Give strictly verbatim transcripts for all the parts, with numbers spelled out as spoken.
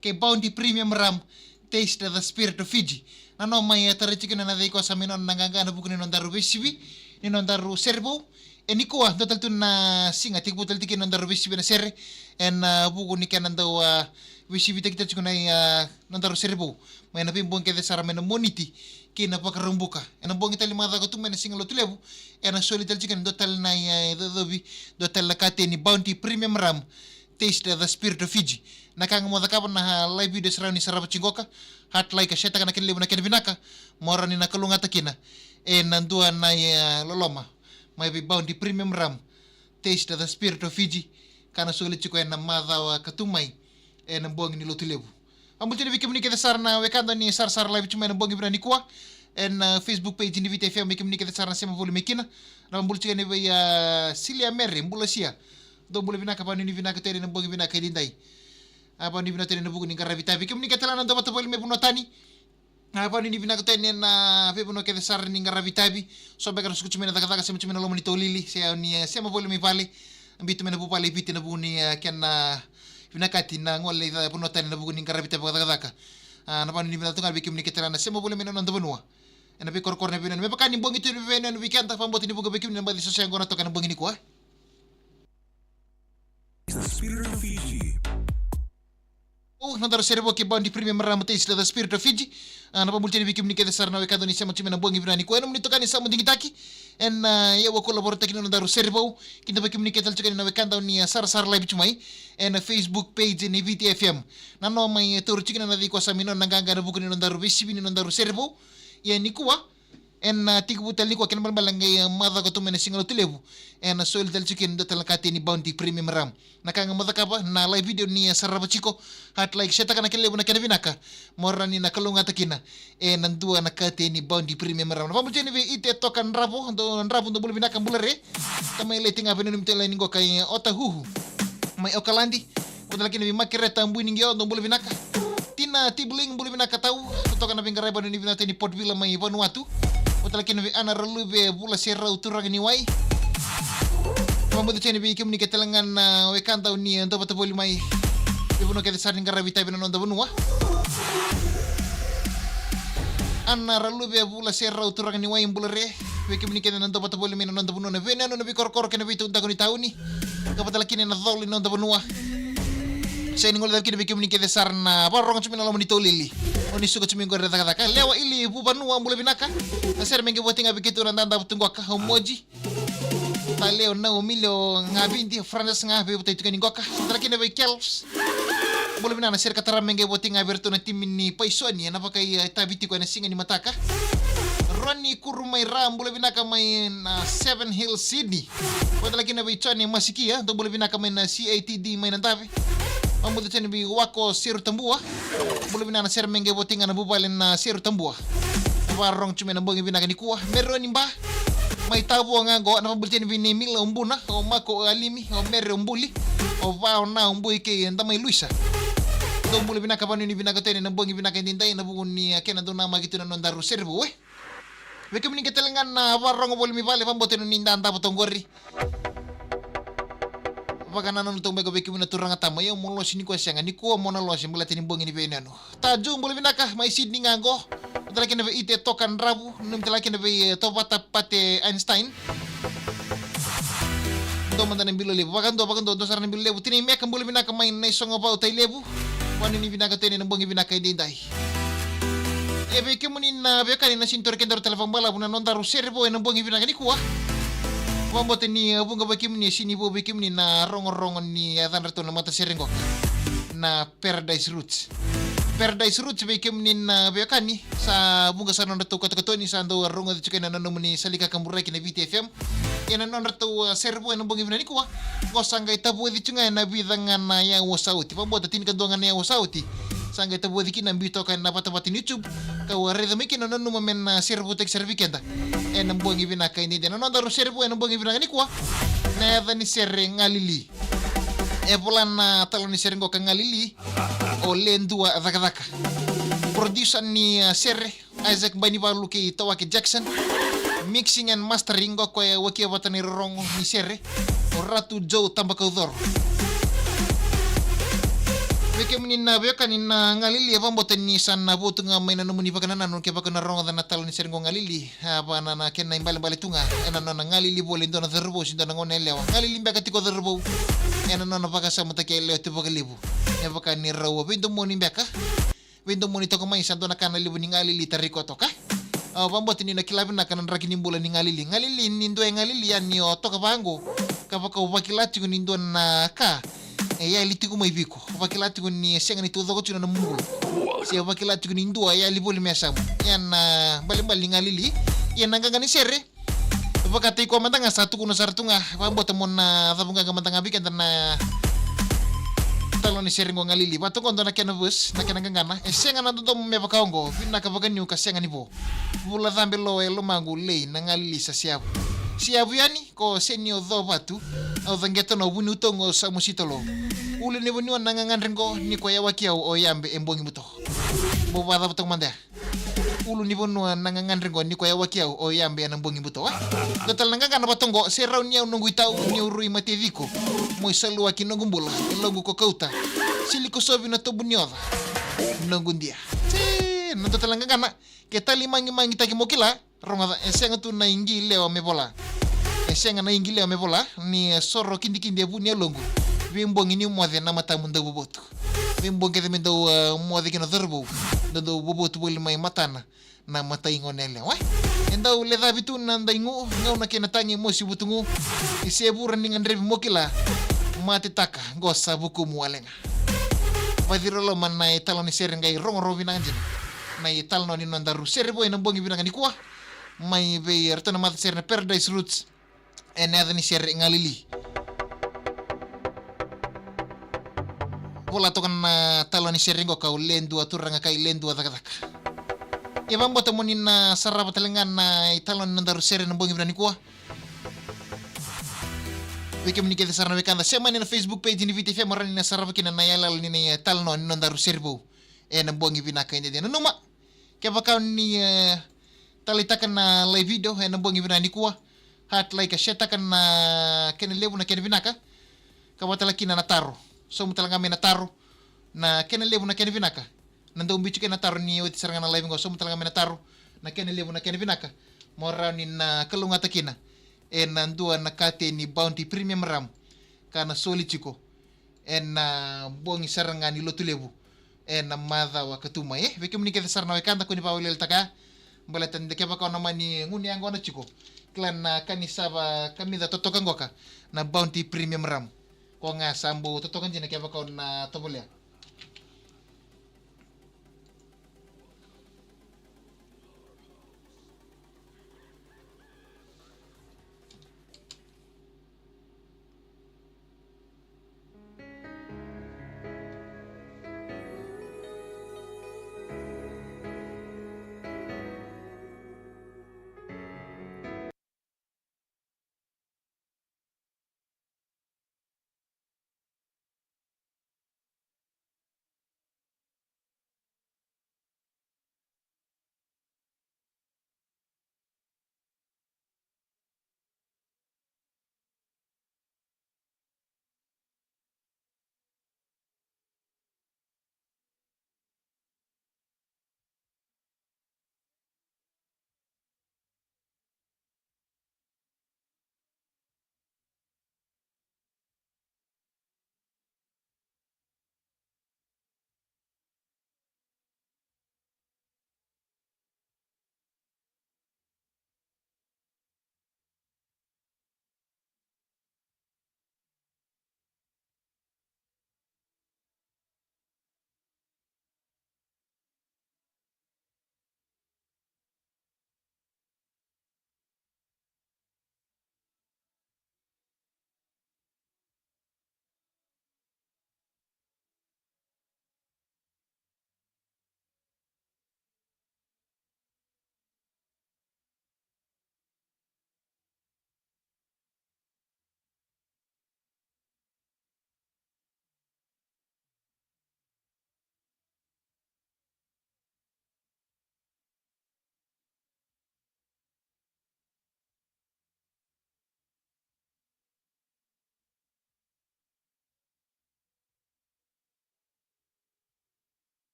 kei Bounty Premium Rum, Taste the Spirit of Fiji. Na nona mai e tara tiko na na cei kosa mai nona na qaqa ena vuku ni nodaru veisivi ni nodaru sere vou. E nikua dua tale tu na siga tekivu tale tiko na nodaru veisivi na sere ena vuku ni kena dau a veisivitaki tale tiko na i a nodaru sere vou mai na veibogi kece sara mai na Moniti kei na Vakaraubuka. Ena bogi tale macawa ka tu mai na siga Lotulevu ena soli tale tiko na dua tale na i a cocovi, dua tale na kateni Bounty Premium Rum, Taste the Spirit of Fiji. Na ka ga mo cakava na live video sara ni sarava tiko qoka, heart like, share taka na kena levu na kena vinaka, mo rawa ni na kalougata kina ena dua na i a loloma mai vei Bounty Premium Rum, Taste the Spirit of Fiji, ka na soli tiko ena macawa ka tu mai ena bogi ni Lotulevu. Vabula tiko yani vei kemuni kece sara na wekada ni sarasara live tu mai na bogi vinaka nikua ena Facebook page ni Viti FM, vei kemuni kece sara na sema voli mai kina. Na vabula tiko yani vei a Silia Mere, bula Sia. Dou bula vinaka, vanuinui vinaka tu yani na bogi vinaka edaidai. A vanuinui vinaka tu yani na vuku ni qaravi tavi. Kemuni kece la na dau vata voli mai vanua tani. A vanuinui vinaka tu yani na veivanua kece sara ni qaravi tavi. So beka ra suka tu mai na cakacaka, sema tu mai na loma ni taulili, se o ni e sema voli mai vale. Biu tu mai na vuvale i Viti ena vuku ni e kena vinakati na gole i vanua tani ena vuku ni qaravi tavi vakacakacaka. A na vanuinui vinaka tu ga vei kemuni kece la na sema voli mai na noda vanua ena veikorokoro, na veiyanuyanu. Me vaka ni bogi tu na veiyanuyanu vei keda, vakabauta ni vuqa vei kemuni na baci sosea qo na toka ena bogi nikua. The Spirit of Fiji. O, nodaru sere vou kei Bounty Premium Rum, Taste the Spirit of Fiji. A, na vabula tiko yani vei kemuni kece sara na wekada ni sema tu mai na bogi vinaka nikua ena nomuni itokani Samu Digitaki. Ena, a, iyau a kula vorotaki na nodaru sere vou. Kidavaki kemuni kece tale tiko yani na wekada ni a sarasara live tu mai ena Facebook page ni Viti FM. Na nona mai e taura tiko na na cei kosa mai nona na qaqa ena vuku ni nodaru veisivi ni nodaru sere vou. Ia nikua, ena, a, tekivu tale nikua, kena ibalebale qai, a, macawa ka tu mai na siga Lotulevu, ena soli tale tiko kina dua tale na kateni Bounty Premium Rum. Na ka ga mo cakava, na live video ni a sarava tiko, heart like, share taka na kena levu na kena vinaka, mo rawa ni na kalougata kina ena dua na kateni Bounty Premium Rum. Na vabula tiko yani vei Ite Toka Dravo, dou Dravo, dou bula vinaka, bula re. Tamai Leti ga, vanuinui tu yani qo kai Otahuhu mai Okaladi. Vata tale kina vei Makereta Bui ni Qio, dou bula vinaka. Tina Tibling, bula vinaka tau. Totoka na veiqaravi, vanuinui vinaka tu yani Port Vila mai Vanuatu. Vata tale kina vei Ana Raluve, bula se rau turaga ni wai. Vabula tiko yani vei kemuni kece tale ga na wekada ni dau vata voli mai veivanua kece sara ni qaravi tavi na noda vanua. Ana Raluve, bula se rau turaga ni wai, bula re. Vei kemuni kece na dau vata voli mai na noda vanua, na veiyanuyanu, na veikorokoro kei na veitaudaku ni tauni. Ka vata tale kina na colo ni noda vanua. Sega ni gole tale kina vei kemuni kece sara na vakarorogo tu mai na loma ni taulili. O ni suka tu mai qori na cakacaka. Lewa Ili Vuvanua, bula vinaka. Na sere me qai voti ga vei keitou na dadavu tu qoka, o Moji. Taleo, Naomi, Leo, Gavidi, Francis ga veivotai tu yani qoka. Tale kina vei Kels. Bula vinaka, na sere ka tara me qai voti ga vei iratou na timi ni Paisoni ena vakaitavi tiko ena siga ni mataka. Roni Kurumai Ra, bula vinaka mai na Seven Hills, Sydney. Vata tale kina vei Jone Masikia, dou bula vinaka mai na C I T D mai Nadave. Vabula tiko yani vei Wako Seru Tabua. Bula vinaka, na sere me qai voti ga na vuvale na Seru Tabua. Na vakarorogo tu mai na bogi vinaka nikua. Meroni Ba. Mai Tavua ga qo, na vabula tiko yani vei Nemila o Buna, o Mako o Alimi, o Mere o Buli, o Va o Na o Bui kei Damai Luisa. Dou bula vinaka, vanuinui vinaka tu yani na bogi vinaka edaidai ena vuku ni a kena dau namaki tu na nodaru sere vou, e. Vei kemuni kece tale ga na vakarorogo voli mai vale, vakabauta ni dadavu toka qori. Vakanananu toka beka vei kemuni na turaga tama, ia mo losi nikua, sega nikua mo na losi, baleta ni bogi ni veiyanuyanu. Taju, bula vinaka mai Sydney ga qo. Vata tale kina vei Ite Toka Dravo, nanumi tale kina vei, e, Tovata Pate Einstein. Dua mada na bilo levu, vakadua, vakadua, dua sara na bilo levu. Tinai Meka, bula vinaka mai Naisogavau, Tailevu. Vanuinui vinaka tu yani ena bogi vinaka edaidai. E vei kemuni na veiwekani na sini tauri kedaru tale vakabalavu na nodaru sere vou ena bogi vinaka nikua. Vakabauta ni, e, vuqa vei kemuni e sini vou vei kemuni na rogorogo ni yacadratou na matasere qoka, na Paradise Roots. Paradise Roots, vei kemuni na veiwekani, sa vuqa sara na nodratou katokatoni sa dau rogoci tiko ena nomuni salika kaburaki na Viti F M. Ia na nodratou, a, sere vou ena bogi vinaka nikua, qo sa qai tavoci tu ga ena vica ga na iyau sa oti. Vakabauta tinikadua ga na iyau sa oti. Sa qai tavoci kina, biu toka ena vatavata ni YouTube. Kau a raica mai kina, nanuma me na, a, sere voutaki sara vei keda ena bogi vinaka edaidai. Na nodaru sere vou ena bogi vinaka nikua, na yaca ni sere Galili. E vola na talo ni sere qo ka Galili, o Ledua Cakacaka. Producer ni, a, sere, Isaac Bainivalu kei Tawake Jackson. Mixing and mastering qo, koya e wakia vata na irorogo ni sere, o Ratu Joe Tabakaucoro. Vei kemuni na veiwekani na galili, e vakabauta ni sa na votu ga mai na nomuni vakanananu kevaka na rogoca na talo ni sere qo galili. A, va na, na kena ibalebale tu ga ena nona galili voli e dua na cauravou se dua na gone yalewa. Galili beka tiko o cauravou ena nona vakasamataki yalewa tu vakalevu. Me vaka ni rau veidomoni beka. Veidomoni toka mai sa dua na ka na levu ni galili tari koya toka. A, vakabauta ni na kila vinaka na draki ni bula ni galili. Galili ni dua e galili yani o toka vaqo. Ka vaka o vakila tiko ni dua na ka e yali tiko mai vei iko. O vakila tiko ni e sega ni taucoko tiko na nomu bula. Se o vakila tiko ni dua e yali voli me yasamu. Ia na balebale ni galili. Ia na qaqa ni sere. Vakataki koya mada ga sa tukuna sara tu ga, vakabauta mo na cavuqaqa mada ga vei keda na talo ni sere qo galili. Vata qo dua na kena verse, na kena qaqana. E sega na dodomo me vaka oqo, vinaka vakaniu ka sega ni vo. Vula cabe lo e lomaqu lei na galili sa seavu. Seavu yani, ko seni o co vatu, au caqeta na vuniu toqo sa mosita lo. Ulu ni vanua na gagadre qo, ni ko yawaki au o yabe e bogi buto. Mo vacava toka mada ya. Ulu ni vanua na gagadre qo ni ko yawaki au o yabe ena bogi buto, e? Dua tale na qaqana vata qo, se rawa ni au noqu itau, niu rui mate ciko. Mo isaluaki noqu bula, e loqu ko kauta. Sili ko sovi na tobu ni oca. Noqu dia. Se, na dua tale na qaqana, ke tali magimagitaki mo kila, rogoca, e sega tu na iqi lewa me vola. E sega na iqi lewa me vola, ni e soro kidikidi e vu ni yaloqu. Veibogi niu moce na matamu dau vovotu. Veibogi kece me dau, e, moce kina o cauravou. Dau, dau vovotu voli mai matana. Na matai gone yalewa. E dau lecavi tu na daigu, gauna kei na tagi mosi vutugu. I sevura ni gadrevi mo kila. Matetaka, qo sa vukumu wale ga. Vaciroloma na italanoa ni sere qai rogorogo vinaka dina. Na italanoa ni nodaru sere vou ena bogi vinaka nikua. Mai vei iratou na matasere na Paradise Roots. Ena yaca ni sere galili. Vola toka na talo ni sere qo kau le dua turaga kai le dua cakacaka. Ia vakabauta mo ni na sarava tale ga na italo ni nodaru sere na bogi vinaka nikua. Vei kemuni kece sara na wekada, sema yani na Facebook page ni Viti F M, rawa ni na sarava kina na yalayala ni na italanoa ni nodaru sere vou. Ena bogi vinaka edaidai. Nanuma, kevaka ni, e, taleitaka na live video ena bogi vinaka nikua, heart, like, share taka na kena levu na kena vinaka. Ka vata tale kina na taro. Somu tale ga mai na taro na kena levu na kena vinaka. Na dau biu tiko ena taro ni oti sara ga na live qo, somu tale ga mai na taro na kena levu na kena vinaka. Mo rawa ni na kalougata kina ena dua na kateni Bounty Premium Rum ka na soli tiko ena bogi sara ga ni Lotulevu ena macawa ka tu mai, e. Vei kemuni kece sara na wekada, kua ni vakaweleweletaka ya. Baleta ni kevaka o na mani gunu yaqona tiko, kila na ka ni sava kamica totoka qoka, na Bounty Premium Rum. Ko ga sa bau totoka dina kevaka o na tovolea.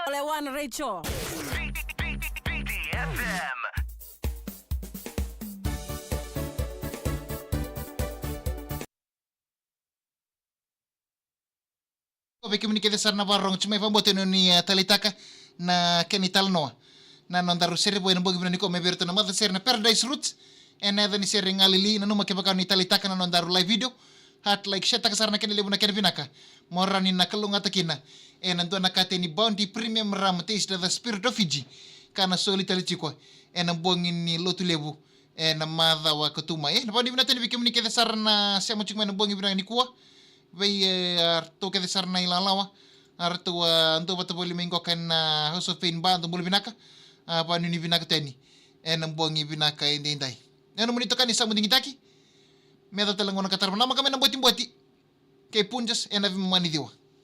Ole wan Rachel. Ko vei kemuni kece sara na vakarorogo, tiko mai vakabauta ni o ni, eh, taleitaka na kena italanoa na nodaru sere vou ena bogi vinaka nikua mai vei iratou na matasere na Paradise Roots. Ena yaca ni sere galili, nanuma kevaka o ni taleitaka na nodaru live video, heart, like, share taka sara na kena levu na kena vinaka. Mo rawa ni na kalougata kina ena dua na kate ni Bounty Premium Rum, taste the spirit of Fiji. Ka na soli tale tiko ena bogi ni Lotulevu ena macawa ka tu mai. E, na vakavinavinaka tale vei kemuni kece sara na sema tiko mai ena bogi vinaka nikua. Vei, e, a ratou kece sara na ilawalawa a ratou a dua vata voli mai qoka ena House of Pain Bar, dou bula vinaka. A, vakanuinui vinaka tale ena bogi vinaka edaidai. Ena nomuni itokani Samu Digitaki. Me yaco tale na gauna ka tarava, namaka mai na botiboti kei Punjas ena veimama ni ciwa.